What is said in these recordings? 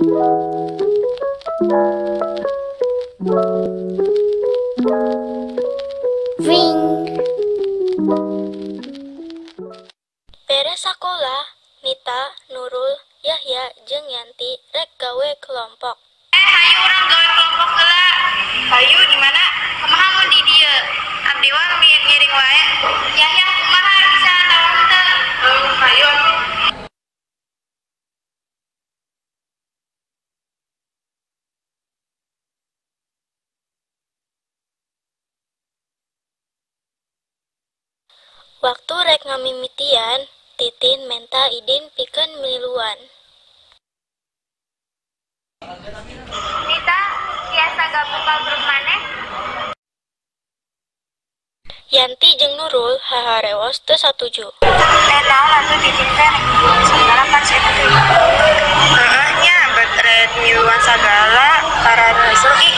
Ring. Beres sakola, Nita, Nurul, Yahya jeung Yanti rek gawe kelompok. Hayu urang gawe kelompok heula. Hayu di mana? Kumaha mun di dieu? Abdi mah ngiring wae. Yahya kumaha bisa atawa henteu? Hayu atuh. Waktu rek ngamimitian, Titin menta idin pikeun miluan. Nita, tiasa gabung ka grup maneh? Yanti jeung Nurul haharewos teu satuju. Naon atuh Titin teh rek miluan sagala pan si eta teh. Heeh nya, bet rek miluan sagala parana ih.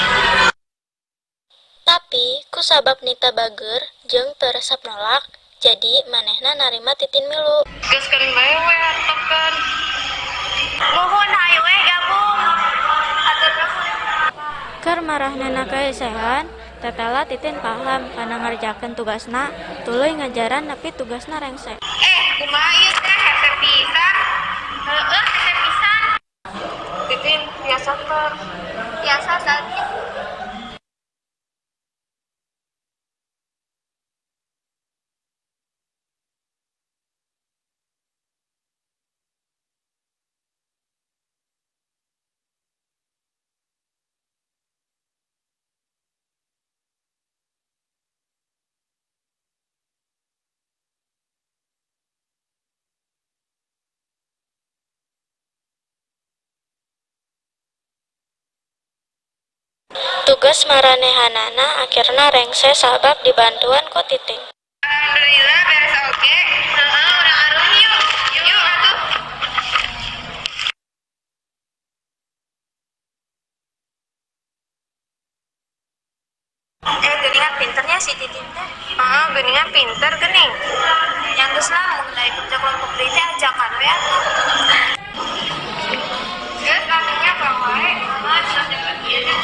Tapi kusabab Nita bager jeung teu resep nolak, jadi manehna narima Titin milu. Geuskeun bae we hartokeun. Muhun hayu we gabung. Hatur nuhun. Keur marahnana kaesehan, tetela Titin paham kana ngarjakeun tugasna, tuluy ngajaran nepi tugasna rengse. Kumaha ieu teh hese pisan? Heueuh, hese pisan. Titin tiasa teu? Tiasa saeutik. Tugas maranehanana akhirna rengse sabab dibantuan ku Titin. Alhamdulillah beres oge. Heeh, urang arung yuk. Yuk atuh. Geuningan pinternya si Titin teh. Heeh, geuningan pinter geuning. Yang geus lah mun dari kerja kelompok deui teh ajakan we atuh. Geus atuh urang wae. Heeh, bisa cepet ieu teh.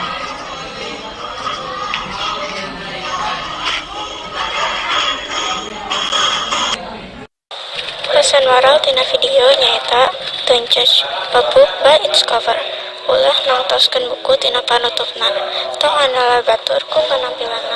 Pesan moral tina video nyaeta don't judge a book by its cover. Ulah nongtoskeun buku tina panutupna. Tong andala batur ku penampilanna.